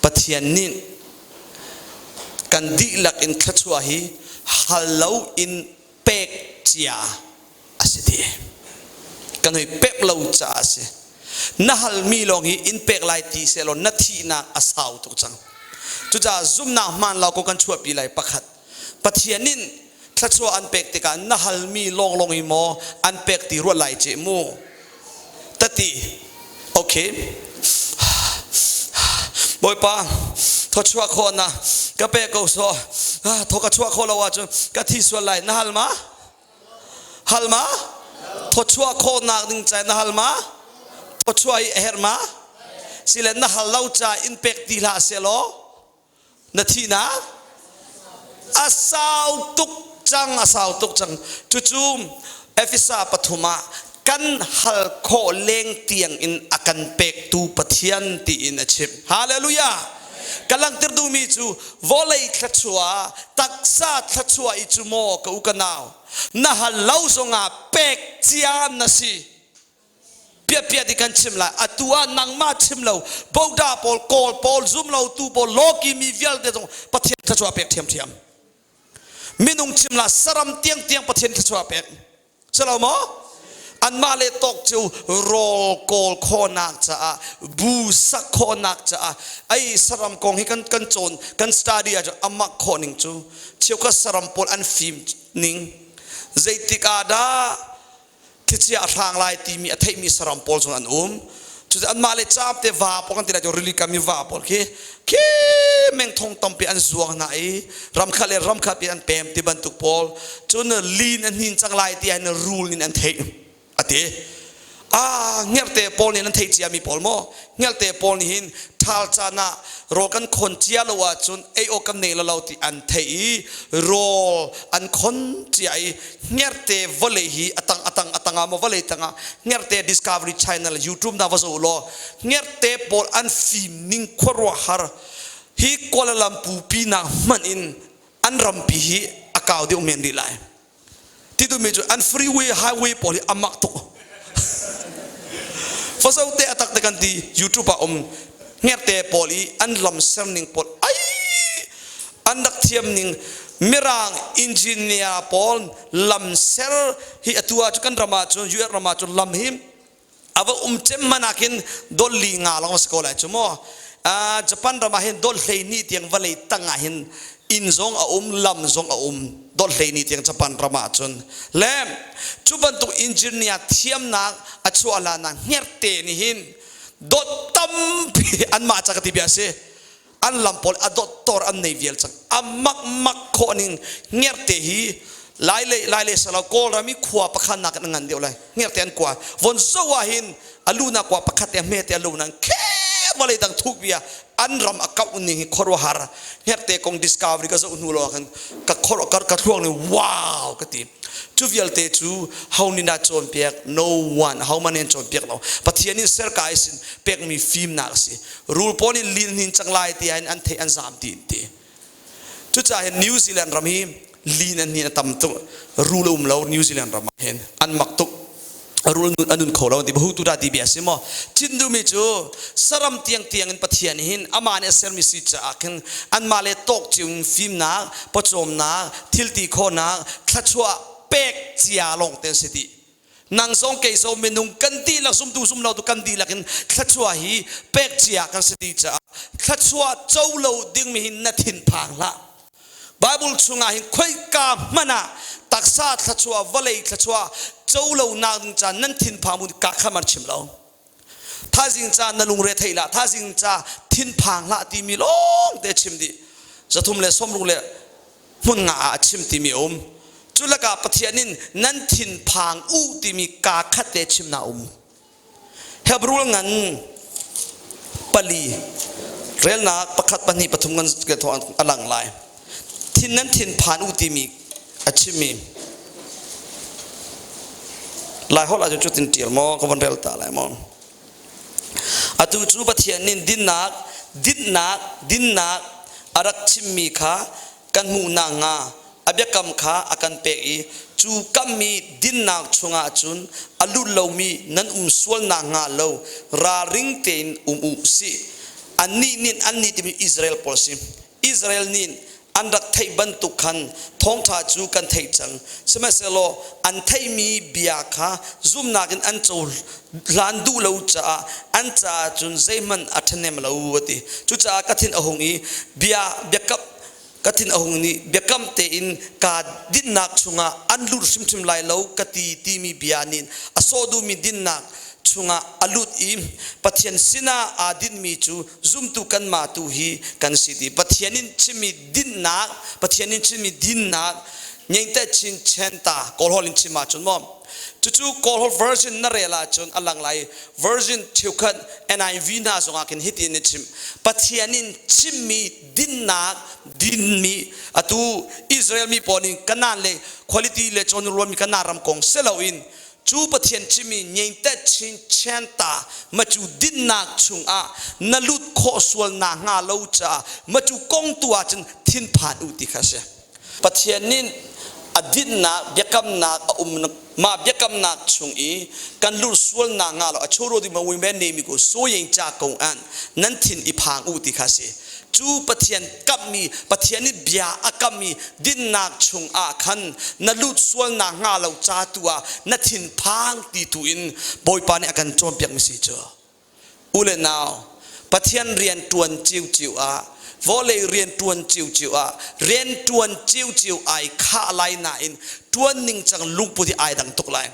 Pathian nih kan dihlak in thluachuah hi hal lo in pek cia a si ti. Kan hoi pek lo caah a si. Na halmi lawng hi in pek lai ti sehlaw na thihnak a sau tuk cang. Cucaah zumhnak hmaan lo ko kan chuahpi lai pakhat. Pathian nih thluachuah an pek tikah na halmi lawnglawng hi maw an pek ti ruat lai ce mu. Tati okay Bawipa thawchuah khawhnak ka pe ko sawh thaw ka chuah khawh lo ahcun ka thi sual lai na hal ma hal ma thawchuah khawhnak ding ca na hal ma thawchuah hi a herh ma sile na hal lo ca in pek ti hlah selaw na thihnak a sau tuk cang a sau tuk cang cucu Efesa pathum ah kan hal khawh leng tiang in a kan pektu Pathian tiin a chim hallelujah ka langhter duhmi cu vawlei thluachuah taksa thluachuah i cu maw ka u ka nau na hal lo zongah pek cia na si piapia ti kan chim lai atu ah nangmah chim lo boda pawl kawl pawl zum lo tu pawl lawki mi vialte zong pathian thluachuah pek ṭhiamṭhiam minung chim la saram tiang tiang pathian thluachuah pek silo maw anmah le tawk cu rawl kawl khawhnak caah bu sak khawhnak caah ai saram kong hi kan kan cawn kan study ah amak khawh ning cu cheukhat saram pawl an fim ning zeitik ah dah thlichia a hrang lai timi a theihmi saram pawl zong an um cucu anmah le caam te va pawl kan ti lai cu rili kam i va pawl khi khi meng thong tampi an zuang hna i ramkhat le ramkhat pi an pem ti bantuk pawl cun lin an hnin cang lai ti in rul in an theih a ti a ngerhte pawl nih an theih ciami pawl maw ngerhte pawl nih hin ṭhal caan ah rawl kan khon cia lo ahcun ei awk kan nei lo ti an theih i rawl an khon cia i hngerhte vawlei hi atang atang atang ah maw vawlei tangah hngerhte Discovery Channel YouTube na va zoh law hngerhte pawl an fim ning khuaruahhar hi Kuala Lumpur pi nak hmanh in an rampi hi a kau deuh men rih lai ti duhmi cu an freeway highway pawl hi a mak tuk fazo te atak te kan ti YouTube ah um hngerhte pawl i an lam ser ning pawl ai an rak thiam ning mirang engineer pawl lam ser hi atu ah cu kan ram ah cun US ram ah cun lam hi ava um cem man ah khin dol li nga long si ko lai cu mu Japan ram ah hin dol hlei ni tiang vawlei tang ah hin inn zong a um lam zong a um dol hlei ni tiang Japan ram ah cun le cu bantuk engineer thiamnak a chuah la na hngerhte nih hin dot tampi anmah ca ka ti bia si an lam pawl a dottor an nei vial cang a mak mak khawh ning ngerte hi lai le lai le salo kawlram i khua pakhat nak in ngan deuh lai ngerte an kua von zo ah hin alu na kua pakhat te hme te alu nan khe vawlei dang thuk bia an ram a kau ning hi khuaruahhar ngerte kong discovery ka zoh hnu lo khan ka khor ka ka thluang ni wow ka ti Cu vialte cu ho nih dah cawnpiak? No one. Ahohmanh nih an cawnpiak lo. Pathian nih serka i sin pekmi fimnak a si. Rul pawl nih lin hnin cang lai tiah in an theih an zaam ti in ti. Cucaah hin New Zealand ram hi lin an hnin a tam tuk. Rul a um lo New Zealand ram ah hin. An mak tuk. Rul nun a nun kho lo ti hu tu dah ti bia si maw cin duhmi cu saram tiang tiang in Pathian hin amah nih a sermi si caah khin anmah le tawk cio in fimnak pawcawmnak thilti khawhnak thluachuah pek cia lawng te an si dih nang zong kei zong minung kan dihlak zumtu zum lo tu kan dihlak in thluachuah hi pek cia kan si dih caah thluachuah co lo dingmi hi na thin phang hlah Bible chungah hin khoika hmanh ah taksa thluachuah vawlei thluachuah co lonak ding ca nan thinphang bu ka kha man chim lo thazing ca na lungre thei lah thazing ca thinphang hlah timi lawng te chim dih zathum le sawmruk le hmun nga ah a chim timi um cu lakah Pathian in nan thinphang u timi ka khat te chim na um Hebrew ngan pali relnak pakhat pahnih pathum ngan a lang lai. Thin nan thin phan u timi a chimmi Lai holh ahcun cutin ṭial maw ka von rel ta lai maw Atu cu Pathian nih dinnak dinnak dinnak a rak chimmi kha kan hmuh nakhnga a biakam kha a kan pek i cu kammi dinnak chungah cun a lut lomi nan um sual nakhnga lo ralring tein um u sih. Annih nih annih timi Israel pawl si. Israel nih an rak theih bantuk khan thawngṭha cu kan theih cang. Sihmanhsehlaw an theihmi bia kha zumhnak in an cohlan duh lo caah an caah cun zeihmanh a ṭhahnem lo a ti. Cucaah ka thin a hung i bia biakam ka thin a hung nih biakam tein kaa dinnak chungah an lut hrimhrim lai lo ka ti timi bia nih a sawh duhmi dinnak chungah a lut i Pathian sinah aa dinhmi cu zumtu kanmah tu hi kan si ti Pathian in chimmi dinnak Pathian in chimmi dinnak ngengte chin chenta Kawlhawl in chim ahcun maw cucu Kawlhawl version na rel ahcun a lang lai version cheukhat NIV hna zongah khin hitin a chim Pathian in chimmi dinnak dinmi atu Israel mi pawl nih Kanaan le quality le chawnrualmi Kanaan ram kong si loin cu Pathian chimmi ngengte chin chenta macu dinnak chungah na lut khawh sual na hnga lo caah macu kong tu ahcun thinphan u ti kha si. Pathian nih a dinnak biakamnak a um mah biakamnak chung i kan lut sual na hnga lo a choro ding ma men ne mi ko soyeng cha ko an nan thin i phang u ti kha si. Cu Pathian kamhmi Pathian nih bia a kammi dinnak chung ah khan na lut sual na hnga lo ca tu ah na thin phang ti tu in Bawipa nih a kan cawnpiak mi si cu. U le nau, Pathian rian ṭuan ciuciu ah vawlei rian ṭuan ciuciu ah rian ṭuan ciuciu ai khah lai nain ṭuan ningcang lungput hi ai dang tuk lai.